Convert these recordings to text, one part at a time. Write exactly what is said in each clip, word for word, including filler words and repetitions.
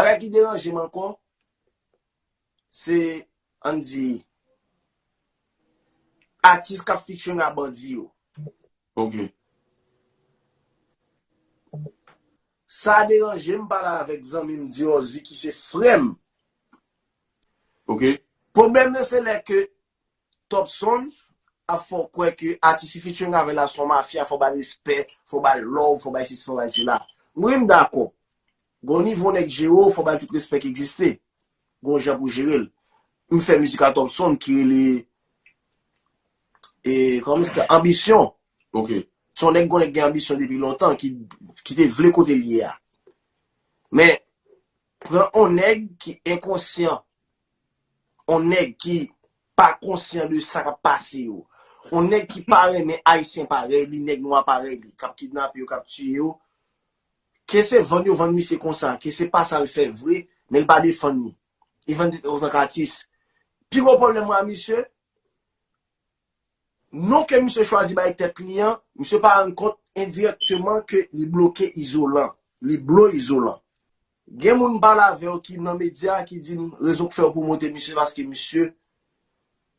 Sa ki deranje m ankò, se, ann di, atis k ap featuring a bandi yo. Ok. Sa deranje m pale avèk zanmi m Diozi ki se frè m. Ok. Pwoblèm nan se lè ke Topson ap fè w kwè ke atis li featuring avè l la se yon mafya, fò ba l respè, fò ba l love, fò ba l sesi, fò ba l sela. Wi, m dakò. Gon nivo nèg jere w, fò ba l tout respè ki egziste. Gon jan pou jere l. M fè mizik a Topson ki rele e, kòman se anbisyon. Ok. Se yon nèg, gon nèg gen anbisyon depi lontan, ki, ki te vle kote l ye a. Men, pran yon nèg ki enkonsyan, yon nèg ki pa konsyan de sa k ap pase yo, yon nèg ki pa renmen Ayisyen parèy li, nèg nwa parèy li, k ap kidnape yo, k ap tiye yo, ke se vann yo vann misye konsa, ke se pa sa l fè vre, men l pa defann li. Li vann tèt li antank atis. Pi gwo pwoblèm mwen a misye, non ke misye chwazi bay tèt li an, misye pa rann kont endirèkteman ke li bloke izolan. Li blo izolan. Gen moun m pale avè yo ki nan medya ki di m rezon k fè yo pwomote misye paske misye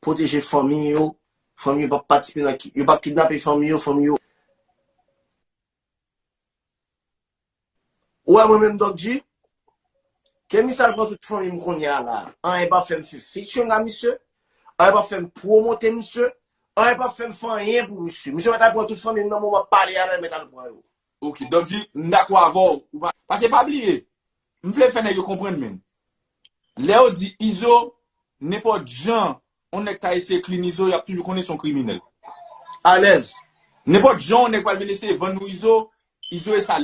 pwoteje fanmi yo, fanmi yo p ap patisipe nan ki, yo p ap kidnape fanmi yo, fanmi yo. Ou wè mwen menm Doc G, ke misye al pran tout fanmi m kounye a la. Anyen p ap fè m fè featuring a misye, anyen p ap fè m pwomote misye, anyen p ap fè m fè anyen pou misye. Misye mèt al pran tout fanmi m nan moman m ap pale a la, l mèt al pran yo. Ok, Doc G, m dakò avè w. Ou pa, paske pa bliye, m vle fè nèg yo konprann menm. Lè yo di Izo, nenpòt jan yon nèg ta eseye clean Izo, y ap toujou konnen se yon kriminèl. Alèz. Nenpòt jan yon nèg pral vin eseye vann nou Izo, Izo e sa.